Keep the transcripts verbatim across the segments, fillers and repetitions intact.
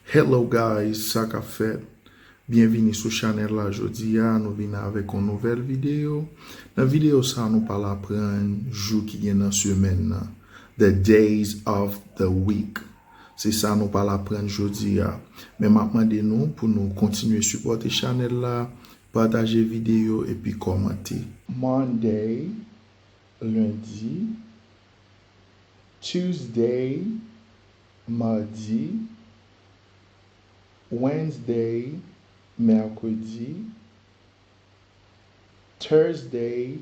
Hello guys, sa k ap fèt? Byenvini sou chanèl la. Jodi a, nou vin avèk yon nouvèl videyo. Nan videyo sa, nou pral aprann jou ki gen nan semèn nan. The days of the week. Se sa nou pral aprann jodi a. Men m ap mande nou pou nou kontinye sipòte chanèl la, pataje videyo epi kòmante. Monday, lendi. Tuesday, madi. Wednesday, mèkredi. Thursday,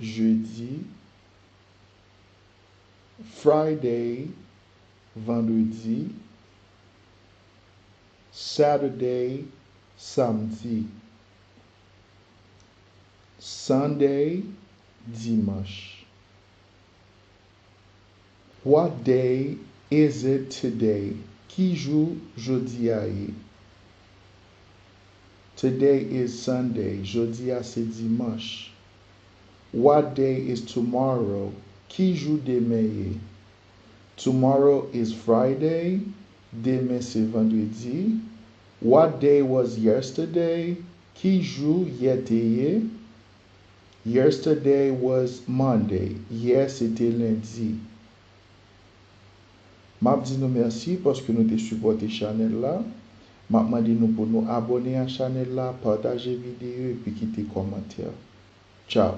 jedi. Friday, vandredi. Saturday, samdi. Sunday, dimanch. What day is it today? Ki jou jodi a ye? Today is Sunday. Jodi a se dimanch. What day is tomorrow? Ki jou demen ye? Tomorrow is Friday. Demen se vandredi. What day was yesterday? Ki jou yè te ye? Yesterday was Monday. Yè se te lendi. M ap di nou mèsi paske nou te sipòte chanèl la. M ap mande nou pou nou abòne a chanèl la, pataje videyo epi kite kòmantè. Tchao!